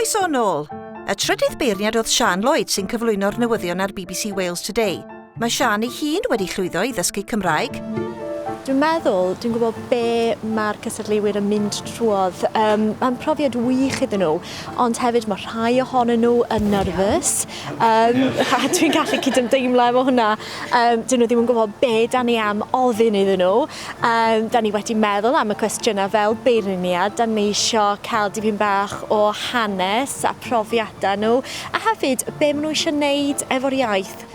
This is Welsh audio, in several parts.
Croeso nôl! Y trydydd beirniad oedd Siân Lloyd sy'n cyflwyno'r newyddion ar BBC Wales Today. Mae Siân ei hun wedi llwyddo i ddysgu Cymraeg. Dwi'n meddwl, dwi'n gwybod be mae'r cystadleuwyr yn mynd trwodd. Um, mae'n profiad wych iddyn nhw, ond hefyd mae rhai ohonyn nhw yn nervous. Um, a dwi'n gallu cydymdeimlo efo hwnna. Um, dyn nhw ddim yn gwybod be da ni am ofyn iddyn nhw. Um, da ni wedi meddwl am y cwestiynau fel beirniad. Da ni eisiau cael dipyn bach o hanes a profiadau nhw, a hefyd be maen nhw eisiau wneud efo'r iaith.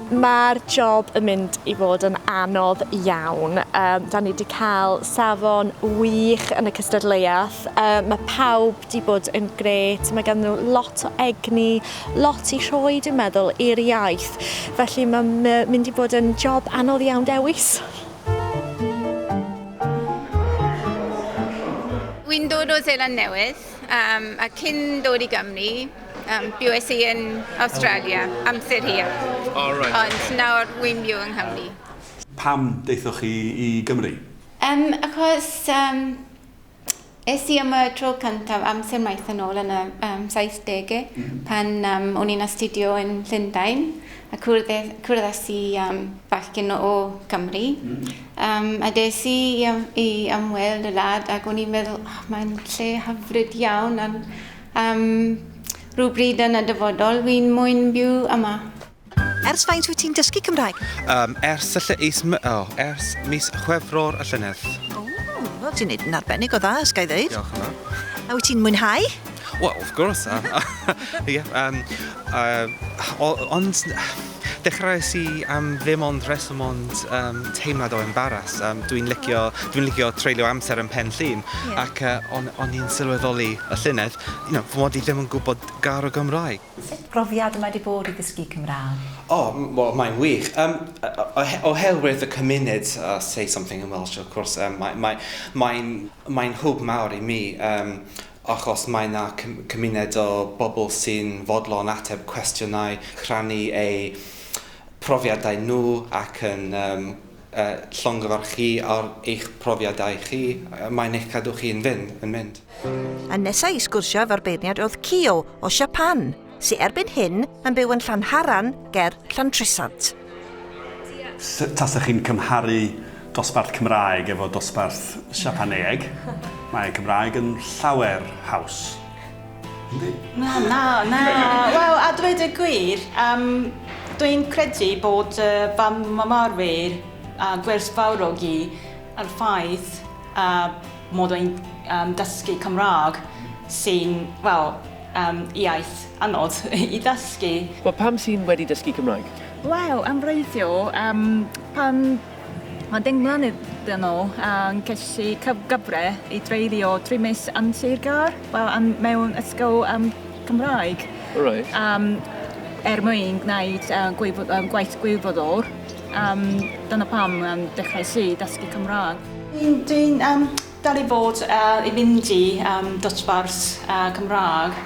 Mae'r job yn mynd i fod yn anodd iawn. Um, da ni wedi cael safon wych yn y cystadleuaeth. Um, mae pawb wedi bod yn grêt. Mae ganddyn nhw lot o egni, lot i rhoi, dwi'n meddwl, i'r iaith. Felly mae'n mynd i fod yn job anodd iawn dewis. Wy'n dod o Seland Newydd, um, a cyn dod i Gymru, um, bues i yn Australia amser hir. Oh, right. Ond nawr wy'n byw yng Nghymru. Pam deithoch chi i Gymru? Um, achos um, Es i am y tro cyntaf amser maith yn ôl yn y um, 70au, mm. pan um, o'n i'n astudio yn Llundain, a cwrdd, cwrddas i um, bachgen o Cymru. Mm. Um, a des i i, i ymweld y wlad ac o'n i'n meddwl, oh, mae'n lle hyfryd iawn, a um, rhywbryd yn y dyfodol, fi'n mwyn byw yma. Ers faint wyt ti'n dysgu Cymraeg? Um, ers, y lle, is, oh, ers mis Chwefror y llynedd. O, wel, ti'n neud yn arbennig o dda, os ga i ddeud. Diolch yn fawr. A wyt ti'n mwynhau? Well, of course. yeah, um, uh, ond dechreuais i am ddim ond reswm ond um, teimlad o embarrass. Um, dwi'n licio, dwi'n licio treulio amser yn Pen Llŷn yeah. ac uh, on, on i'n sylweddoli y llynedd, you know, fy mod i ddim yn gwybod gair o Gymraeg. Sut brofiad y mae 'di bod i ddysgu Cymraeg? O, wel, mae'n wych. Um, oherwydd y cymuned, uh, say something in Welsh, of course, um, mae'n mae, mae, mae hwb mawr i mi, um, achos mae yna cymuned o bobl sy'n fodlon ateb cwestiynau, rhannu eu profiadau nhw ac yn um, uh, llongyfarch chi ar eich profiadau chi, mae'n eich cadw chi yn fynd, yn mynd. A nesa i sgwrsio efo'r beirniad oedd Kyo o Siapan, sy erbyn hyn yn byw yn Llanharan ger Llantrisant. Tasech chi'n cymharu dosbarth Cymraeg efo dosbarth Siapaneeg, mae Cymraeg yn llawer haws. Yndi? Na, na, na. Wel, a dweud y gwir, um, dwi'n credu bod uh, fy myfyrwyr a uh, gwerthfawrogi yr ffaith uh, mod i'n um, dysgu Cymraeg sy'n, wel, um, iaith anodd i ddysgu. Wel, pam sy'n wedi dysgu Cymraeg? Wel, am wreiddiol, um, pan Mae 10 mlynedd yn ôl, um, ces i cyfle i dreulio 3 mis yn Sir Gâr, wel, um, mewn ysgol um, Cymraeg. Right. Um, er mwyn gwneud uh, gwyfod, um, gwaith gwirfoddol. Um, dyna pam um, dechrau si dysgu Cymraeg. Dwi'n dwi, um, dal i fod uh, i fynd i um, dosbarth uh, Cymraeg,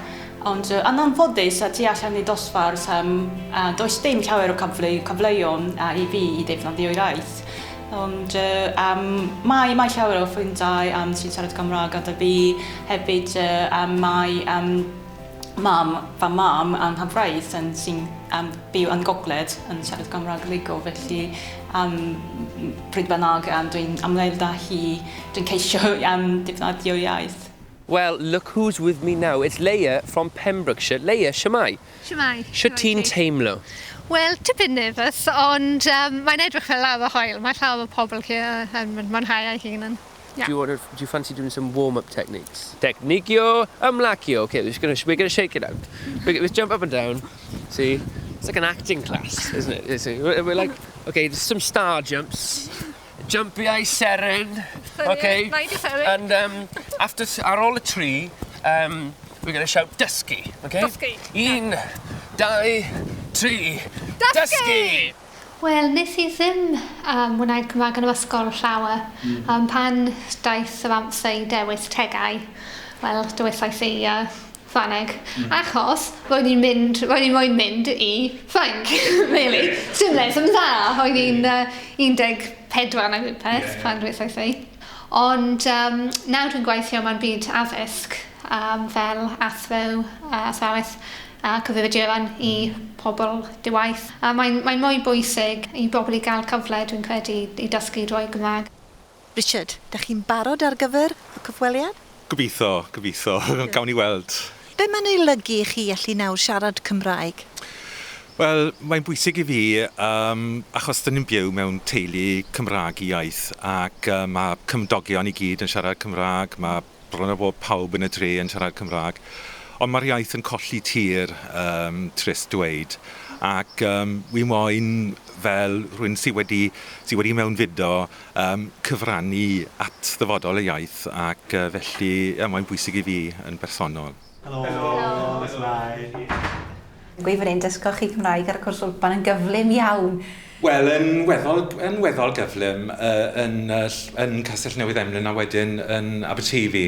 ond uh, yn anffodus, uh, tu allan i dosbarth, um, uh, does dim llawer o cyfle, cyfleon uh, i fi i ddefnyddio'r iaith. Ond uh, um, mae, mae llawer o ffrindiau um, sy'n siarad Cymraeg gyda fi. Hefyd uh, um, mae um, mam, fy mam a'n nghyfraith yn sy'n um, byw yn Gogledd yn siarad Cymraeg rhugl, felly um, pryd bynnag um, dwi'n ymwneud â hi, dwi'n ceisio um, defnyddio iaith. Well, look who's with me now. It's Leia from Pembrokeshire. Leia, shwmae? Shwmae. Shwt ti'n teimlo? Wel, tipyn nervous, ond um, mae'n edrych fel lawer o hwyl. Mae llawer o pobl here yn mwynhau eu hunain. Yeah. Do you, want to, do you fancy doing some warm-up techniques? Technicio, ymlacio. Okay, we're, just gonna, we're gonna shake it out. We're, let's jump up and down. See? It's like an acting class, isn't it? It's, we're, we're like, okay, there's some star jumps. Jumpy eye seren. Okay. And um, after, ar ôl y tri, um, we're going to shout dysgu, okay? Dysgu. Un, dau, tri. Dysgu! Wel, nes i ddim um, mwynhau Cymraeg yn yr ysgol llawer. Mm. Um, pan daeth yr amser i dewis tegau, wel, dewisais i uh, Ffrangeg. Mm. Achos roedd i'n mynd, roedd i'n moyn mynd i Ffrainc, really. Dim reswm dda. Roedd i'n uh, 14 neu rhywbeth yeah. pan dewisais i. Ond um, nawr dwi'n gweithio mewn byd addysg. fel athro, athrawes a cyfrifiaduron i pobl diwaith. A mae'n mae mwy bwysig i bobl i gael cyfle, dwi'n credu, i dysgu drwy Gymraeg. Richard, da chi'n barod ar gyfer y cyfweliad? Gobeithio, gobeithio. Gawn ni weld. Be mae'n ei olygu i chi allu nawr siarad Cymraeg? Wel, mae'n bwysig i fi um, achos dyn ni'n byw mewn teulu Cymraeg i iaith ac mae cymdogion i gyd yn siarad Cymraeg, mae bron o bod pawb yn y dre yn siarad Cymraeg. Ond mae'r iaith yn colli tir, um, trist dweud. Ac um, wi moyn fel rhywun sydd wedi, sy wedi mewnfudo um, cyfrannu at ddyfodol y iaith ac felly yeah, mae'n bwysig i fi yn bersonol. Helo. Helo. Shwmae. Gweud fan hyn, dysgoch chi Cymraeg ar y cwrs Wlpan yn gyflym iawn. Wel, yn weddol, yn weddol gyflym uh, yn, uh, yn Castell Newydd Emlyn a wedyn yn Aberteifi.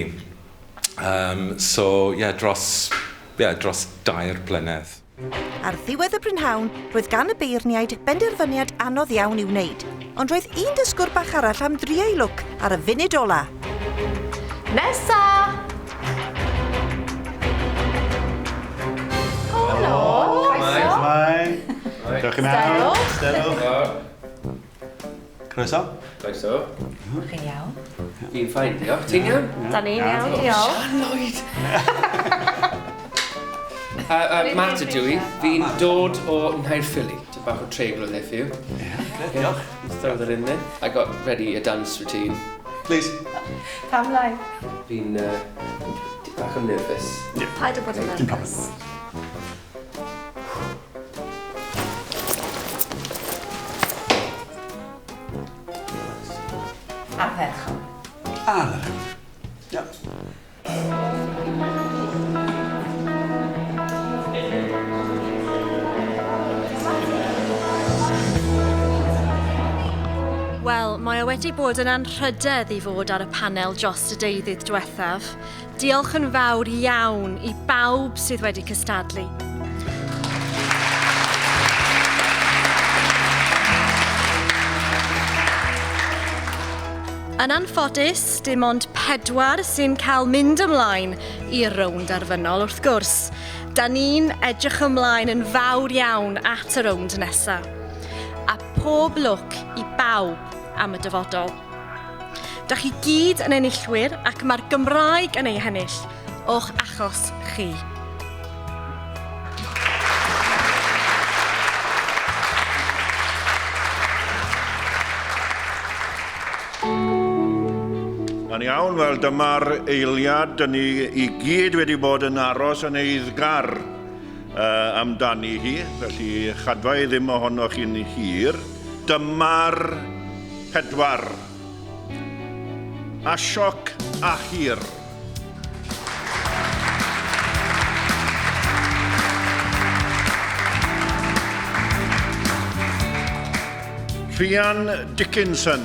Um, so, yeah, dros, yeah, dros 2 blynedd. Ar ddiwedd y prynhawn, roedd gan y beirniaid benderfyniad anodd iawn i'w wneud, ond roedd un dysgwr bach arall am drio ei lwc ar y funud ola. Nesa! Helo! Croeso. Dewch i mewn. Steddwch. Croeso. Croeso. Chi'n iawn? Fi'n fine, diolch. Ti'n iawn? Da ni'n iawn, diolch. Sian Lloyd! Matt ydw i. Fi'n dod o Nghaerffili. Tipyn bach o treiglo there for you. Yeah, diolch. Let's throw that in there. I got ready a dance routine. Please. Pam lai? Fi'n tipyn bach o nervous. Yeah. Paid â bod yn Dim problem. nervous. Ardderchog. Ardderchog. Yep. Wel, mae o wedi bod yn anrhydedd i fod ar y panel dros y deuddydd diwethaf. Diolch yn fawr iawn i bawb sydd wedi cystadlu. Yn anffodus, dim ond 4 sy'n cael mynd ymlaen i'r rownd arfynol wrth gwrs. Da ni'n edrych ymlaen yn fawr iawn at y rownd nesaf. A pob lwc i bawb am y dyfodol. Da chi gyd yn enillwyr ac mae'r Gymraeg yn ei hennill o'ch achos chi. Yn iawn, wel dyma'r eiliad, dyn ni i gyd wedi bod yn aros yn eiddgar amdani hi, felly chadfa i ddim ohonoch chi'n hir. Dyma'r 4. Ashok Ahir. Rhian Dickinson.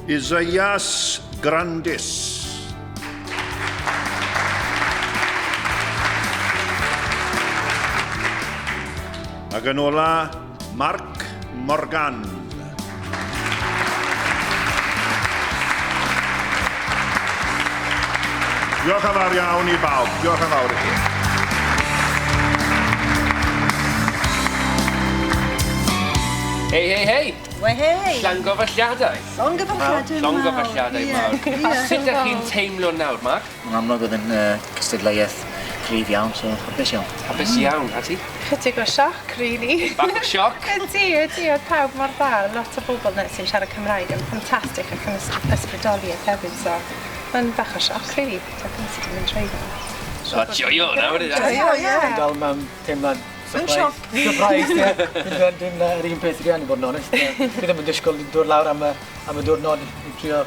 Isaias Grandis. Ac yn ola, Mark Morgan. Diolch yn fawr iawn i bawb. Diolch yn fawr i chi. Hei, hei, hei! We hei! Llongyfarchiadau. Llongyfarchiadau mawr. Llongyfarchiadau mawr. Sut ydych chi'n teimlo nawr, Mark? Yn amlwg oedd yn cystadleuaeth cryf iawn, so hapus iawn. Hapus iawn, a ti? Chydig o sioc, really. Bach o sioc? Ydy, ydy, oedd pawb mor dda. Lot o bobl na sy'n siarad Cymraeg yn ffantastig ac yn ysbrydoliaeth hefyd, so mae'n bach o sioc, really. Dwi'n sydd wedi mynd trwy. O, joio nawr, ydy. Joio, ie. Dal mewn teimlad Mewn sioc. Surprise, ie. Dwi'n yr un peth i i bod yn onest. Dwi ddim yn disgwyl dod lawr am y diwrnod i trio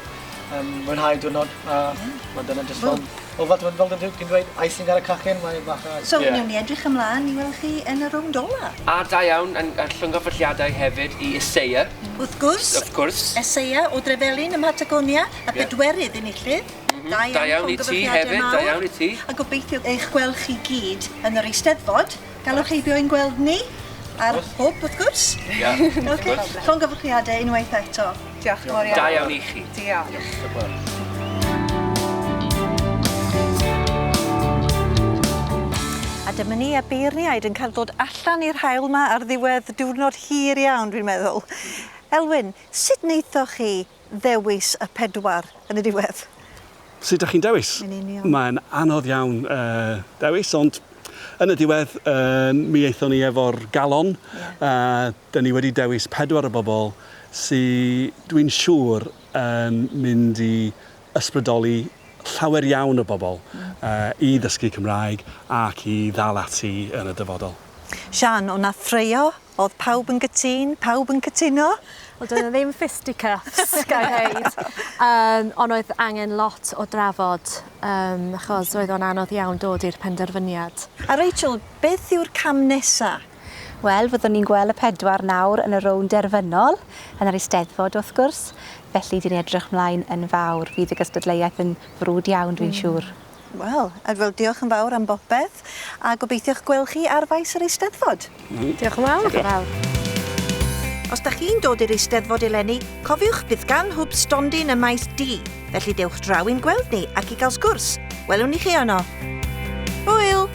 mwynhau diwrnod. Mae dyna jyst fel... O, fel ti'n dweud, icing ar y cacen, mae'n bach o... So, newn ni edrych ymlaen i weld chi yn y rownd ola. A da iawn, a llongyfarchiadau hefyd i Isaiah. Wrth gwrs. Wrth gwrs. Isaiah o Drefelin ym Mhatagonia, a bedwerydd enillydd. Da iawn i ti hefyd, da iawn i ti. A gobeithio eich gweld chi gyd yn yr Eisteddfod. Galwch heibio ein gweld ni. A'r hwb, wrth gwrs. Ie, wrth Ocê. gwrs. Llongyfarchiadau unwaith eto. Diolch yn fawr iawn. Da iawn i chi. Diolch. A dyma ni y beirniaid yn cael dod allan i'r haul 'ma ar ddiwedd diwrnod hir iawn, dwi'n meddwl. Elwyn, sut wnaethoch chi ddewis y pedwar yn y diwedd? Sut dych chi'n dewis? Yn union. Mae'n anodd iawn dewis, ond yn y diwedd mi aethon ni efo'r galon. Yeah. Dyn ni wedi dewis pedwar o bobl sy, dwi'n siŵr, yn mynd i ysbrydoli llawer iawn o bobl i ddysgu Cymraeg ac i ddal ati yn y dyfodol. Sian, o' 'na ffraeo? Oedd pawb yn gytûn? Pawb yn cytuno? Wel, doedd 'na ddim fisticuffs, ga i ddeud. Ond oedd angen lot o drafod, um, achos oedd o'n anodd iawn dod i'r penderfyniad. A Rachel, beth yw'r cam nesa? Wel, fyddwn ni'n gweld y pedwar nawr yn y rownd derfynol, yn yr Eisteddfod wrth gwrs. Felly, dyn ni'n edrych mlaen yn fawr. Fydd y gystadleuaeth yn frwd iawn, dwi'n siŵr. Wel, a fel diolch yn fawr am bopeth, a gobeithio'ch gweld chi ar faes yr Eisteddfod. Diolch yn fawr. Diolch yn fawr. Os da chi'n dod i'r Eisteddfod eleni, cofiwch bydd gan Hwb stondin ym maes D, felly dewch draw i'n gweld ni ac i gael sgwrs. Welwn ni chi yno. Hwyl!